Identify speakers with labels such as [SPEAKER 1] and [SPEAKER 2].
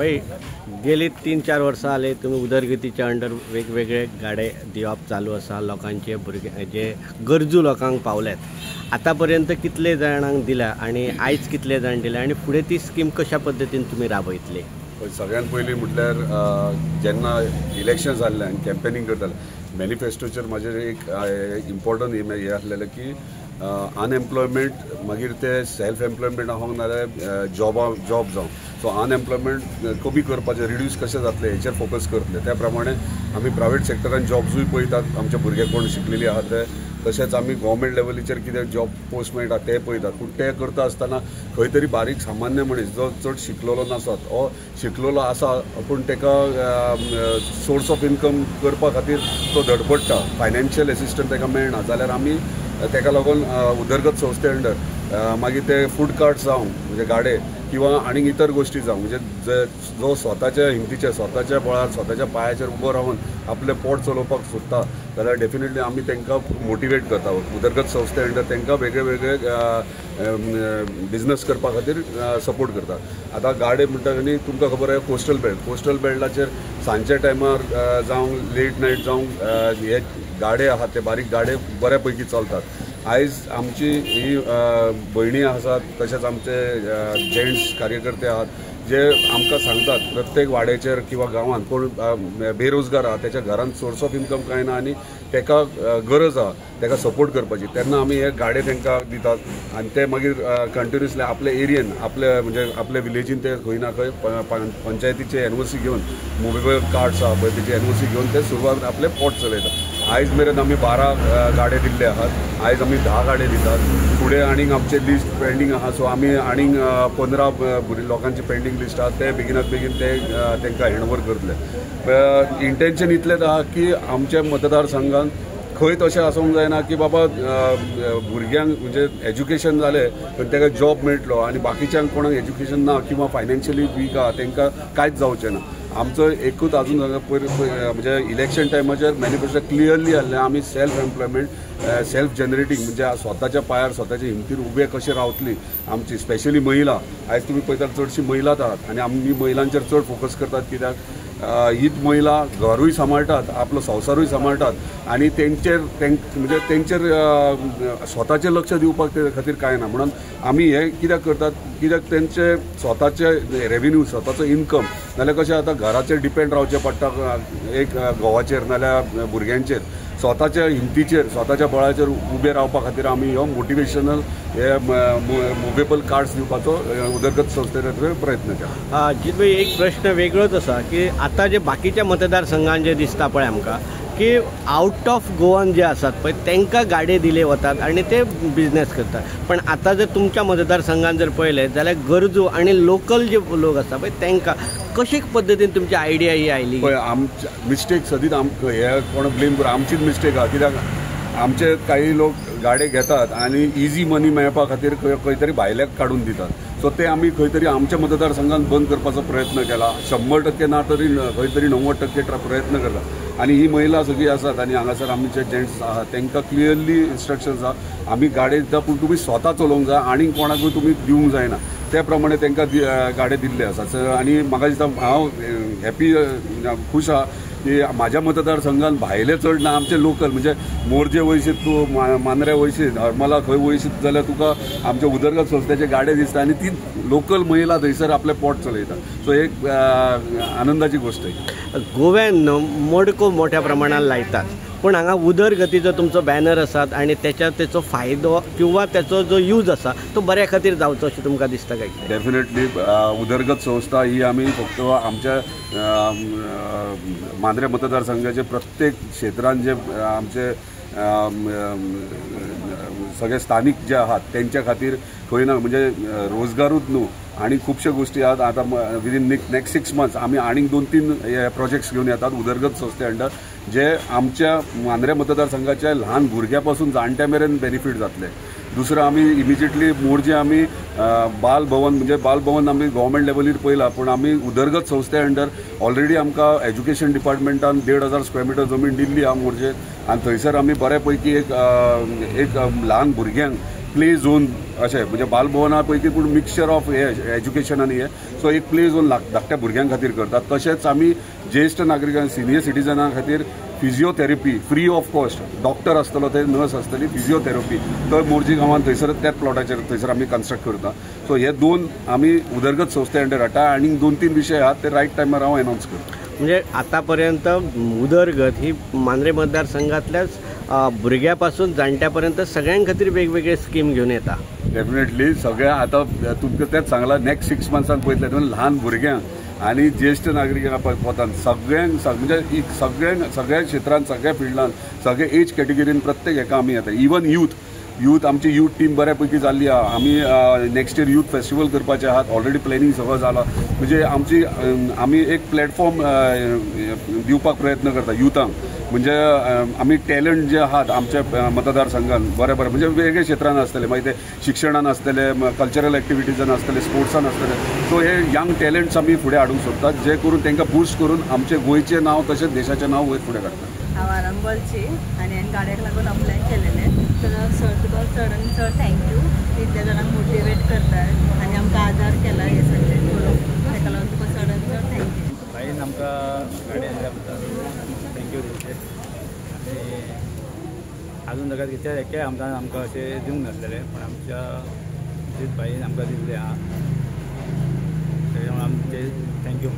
[SPEAKER 1] भाई गेली 3-4 वर्सां जाली तुमी उदरगतीच्या अंडर वेगवेगळे गाडे दिवप चालू आसा लोकांचे, भुरगे जे गरजू लोकांक पावल्यात. आतां पर्यंत कितले जाणांक दिल्या आनी आयज कितले जाण दिल्या आनी फुडें ती स्कीम कशा पद्दतीन तुमी राबयतले?
[SPEAKER 2] सगळ्यात पयलीं म्हटल्यार जेन्ना इलेक्शन जाल्लें आनी कॅम्पेनींग करताले मॅनिफेस्टोचेर म्हाजें एक इम्पॉर्टंट हें आसलेलें की अनएम्प्लॉयमेंट मागीर ते सेल्फ एम्प्लॉयमेंट आहोंक नाजाल्यार जॉब जावं, सो अनएम्प्लॉयमेंट कमी करपाचें, रिड्यूस कशें जातलें हेचेर फोकस करतले. त्या प्रमाणे आमी प्रायवेट सेक्टरान जॉब्सूय पळयतात, आमचे भुरगे कोण शिकलेली आहा ते, तशेंच आमी गव्हर्मेंट लेवलीचेर कितें जॉब पोस्ट मेळटा ते पळयतात. पूण ते करता आसतना खंय तरी बारीक सामान्य मनीस जो चड शिकलेलो नासत ओ शिकलेलो आसा पूण ताका सोर्स ऑफ इनकम करपा खातीर तो धडपडटा, फायनान्शियल एसिस्टंट ताका मेळना जाल्यार आमी ताका लागून उदरगत संस्थे अंडर मागीर ते फूड कार्ट जावं म्हणजे गाडे किंवा आनीक इतर गोश्टी जावं, म्हणजे जो स्वताच्या हिमतीचेर स्वताच्या बळार स्वताच्या पांयाचेर उबो रावन आपलें पोट चलोवपाक सोदता जाल्यार डेफिनेटली आमी तांकां मोटिवेट करता. उदरगत संस्थे अंडर तांकां वेगळे वेगळे बिजनस करपा खातीर सपोर्ट करता. आतां गाडे म्हणटा न्ही, तुमकां खबर आसा कोस्टल बेल्ट, कोस्टल बेल्टाचेर सांजच्या टायमार जावं लेट नायट जावं हे गाडे आहात ते बारीक गाडे बऱ्या पैकी चलतात. आयज आमची ही भयणी आसात तशेंच आमचे जेंट्स कार्यकर्ते आहात जे आमकां सांगतात प्रत्येक वाड्याचेर किंवा गांवांत कोण बेरोजगार आहा त्याच्या घरांत सोर्स ऑफ इनकम कांय ना आनी ताका गरज आहा ताका सपोर्ट करपाची, तेन्ना आमी हे गाडे तांकां दितात आनी ते मागीर कंटिन्युअसली आपल्या एरियेन आपल्या म्हणजे आपल्या विलेजीन ते खंय ना खंय पंचायतीचे एनओसी घेवन मुवेबल कार्ड्स आहा पळय तेची एनओसी घेवन ते सुरवात आपलें पोट चलयतात. आयज मेरेन आमी 12 गाडे दिल्ले आहात, आयज आमी 10 गाडे दितात. फुडें आनीक आमचे लिस्ट पेंडींग आहा, सो आमी आनीक 15 लोकांची पेंडींग लिस्ट आहा ते बेगिनात बेगीन ते तांकां हँडओवर करतले. इंटेन्शन इतलेंच आहा की आमच्या मतदारसंघान खंय तशें आसूंक जायना की बाबा भुरग्यांक म्हणजे एज्युकेशन जालें पण ताका जॉब मेळटलो आनी बाकीच्यांक कोणाक एज्युकेशन ना किंवा फायनान्शियली वीक आहा तांकां कांयच जावचें ना. आमचो एकूच आजून पयर म्हणजे इलेक्शन टायमाचेर मॅनिफेस्टो क्लियरली आहलें आमी सेल्फ एम्प्लॉयमेंट सेल्फ जनरेटींग म्हणजे स्वताच्या पांयार स्वताच्या हिमतीर उबे कशे रावतली आमची स्पेशली महिला. आयज तुमी पळयतात चडशी महिलाच आहात आनी आमी महिलांचेर चड फोकस करतात कित्याक हीच महिला घरूय सांबाळटात, आपलो संवसारूय सांबाळटात आनी तेंचेर म्हणजे तेंचेर स्वताचें लक्ष दिवपाक ते खातीर कांय ना. म्हणून आमी हें कित्याक करतात कित्याक तेंचे स्वताचे रेवेन्यू स्वताचो इनकम नाल्यार कशें आतां घराचेर डिपेंड रावचें पडटा एक घोवाचेर नाल्यार भुरग्यांचेर, स्वताच्या हिमतीचेर स्वताच्या बळाचेर उबे रावपा खातीर आमी ह्यो मोटिवेशनल हे मुवेबल कार्ड्स दिवपाचो उदरगत संस्थेतर्फे प्रयत्न केला.
[SPEAKER 1] जीत भाई एक प्रश्न वेगळोच आसा की आतां जे बाकीच्या मतदारसंघान जे दिसता पळय आमकां की आउट ऑफ गोवान जे आसात पळय तांकां गाडे दिले वतात आनी ते बिजनेस करतात, पण आतां जर तुमच्या मतदारसंघान जर पळयलें जाल्यार गरजू आनी लोकल जे लोक आसा पळय तांकां कशे पद्दतीन तुमची आयडिया ही आयली?
[SPEAKER 2] पळय आमच्या मिस्टेक सदींच हे कोण ब्लेम करून आमचीच मिस्टेक आहा कित्याक आमचे काही लोक गाडे घेतात आनी इजी मनी मेळपा खातीर खंय तरी भायल्याक काडून दितात. सो ते आमी खंय तरी आमच्या मतदारसंघान बंद करपाचो प्रयत्न केला, 100% ना तरी खंय तरी 90% प्रयत्न करता. आनी ही महिला सगळी आसात आनी हांगासर आमचे जेंट्स आहात तांकां क्लियरली इन्स्ट्रक्शन्स आहा आमी गाडे दिता पूण तुमी स्वता चलोवंक जाय आनी कोणाकूय तुमी दिवंक जायना, त्या प्रमाणे तांकां गाडे दिल्ले आसात. आनी म्हाका दिसता हांव हॅपी खूश आहा की म्हाज्या मतदारसंघान भायले चड ना, आमचे लोकल म्हणजे मोरजे वयशीत तूं मांद्रे वयशीत हरमला खंय वयशीत जाल्यार तुका आमच्या उदरगत संस्थेचे गाडे दिसता आनी ती लोकल महिला थंयसर आपलें पोट चलयता. सो एक आनंदाची गोश्ट.
[SPEAKER 1] गोव्यान मडको मोठ्या प्रमाणात लायतात पण हांगा उदरगतीचो तुमचो बॅनर आसात आनी तेचो फायदो किंवा तेचो जो यूज आसा तो बऱ्या खातीर जावचो अशें तुमकां दिसता काय?
[SPEAKER 2] डेफिनेटली उदरगत संस्था ही आमी फक्त आमच्या मांद्रे मतदारसंघाचे प्रत्येक क्षेत्रान जे आमचे सगळे स्थानीक जे आहात तेंच्या खातीर खंय ना म्हणजे रोजगारूच न्हू आनी खुबश्यो गोश्टी आहात. आतां विदीन नेक्स्ट 6 मंथ्स आमी आनीक 2-3 हे प्रोजेक्ट्स घेवन येतात उदरगत संस्थे अंडर जे आमच्या मांद्रे मतदारसंघाच्या ल्हान भुरग्यां पासून जाणट्या मेरेन बेनिफीट जातले. दुसरं आमी इमिजिएटली मोरजे आमी बाल भवन म्हणजे बाल भवन आमी गव्हर्मेंट लेवलीर पळयला पूण आमी उदरगत संस्थे अंडर ऑलरेडी आमकां एज्युकेशन डिपार्टमेंटान 1500 स्क्वेअर मिटर जमीन दिल्ली आहा मोरजे आनी थंयसर आमी बऱ्या पैकी एक ल्हान भुरग्यांक प्ले झोन अशें म्हणजे बालभवना पैकी पूण मिक्सचर ऑफ हे एज्युकेशन आनी हे, सो एक प्ले झोन धाकट्या भुरग्यां खातीर करतात. तशेंच आमी ज्येश्ठ नागरिकां, सिनियर सिटीजनां खातीर physiotherapy free of cost, doctor आसतलो थंय, नर्स आसतली, फिजियोथेरपी थंय मोरजी गांवांत थंयसर त्याच प्लॉटाचेर थंयसर आमी कन्स्ट्रक्ट करता. सो हे 2 आमी उदरगत संस्थे अंडर हाडटा आनी 2-3 विशय आहात ते रायट टायमार हांव एनावन्स करता.
[SPEAKER 1] म्हणजे आतापर्यंत उदरगत ही मांद्रे मतदारसंघातल्याच भुरग्यापासून जाणट्यापर्यंत सगळ्यां खातीर वेगवेगळे स्कीम घेवन येता.
[SPEAKER 2] डेफिनेटली सगळ्या आतां तुमकां तेंच सांगलां, नेक्स्ट 6 मंथ्सान पळयतले तुमी ल्हान भुरग्यांक आनी ज्येश्ठ नागरिकांक पोतान सगळ्यांक, म्हणजे सगळ्यांक सगळ्या क्षेत्रांत, सगळ्या फिल्डान, सगळ्या एज कॅटेगरीन प्रत्येक हेका आमी येता. इवन यूथ आमची यूथ टीम बऱ्या पैकी जाल्ली आहा. आमी नेक्स्ट इयर यूथ फेस्टिवल करपाचे आहात, ऑलरेडी प्लॅनिंग सगळं जाला. म्हणजे आमची आमी एक प्लॅटफॉर्म दिवपाक प्रयत्न करता युथांक. म्हणजे आमी टॅलंट जे आहात आमच्या मतदारसंघान बरें बरें म्हणजे वेगळे क्षेत्रान आसतले, मागीर ते शिक्षणान आसतले, कल्चरल एक्टिविटीजान आसतले, स्पोर्ट्सान आसतले. सो हे यंग टॅलंट्स आमी फुडें हाडूंक सोदतात, जे करून तांकां बूस्ट करून आमचें गोंयचें नांव तशेंच देशाचें नांव वयर फुडें काडटा.
[SPEAKER 3] हांव आरंबोलची आनी हांवें गाडयेक लागून अप्लाय केलेलें. तर सर तुका चड आनी चड thank you, इतल्या जाणांक मोटिवेट करता आनी आमकां आदार केला हे सगळें करून, ताका लागून तुका चड आनी चड thank you.
[SPEAKER 4] बाईन आमकां गाडी दिल्या बद्दल thank you दिवचें. आनी आजून ताका कित्याक एके आमदारान आमकां अशें दिवंक नासलेलें, पूण आमच्या बाईन आमकां दिल्लें आहा, तेज्या मुळे आमचें thank you.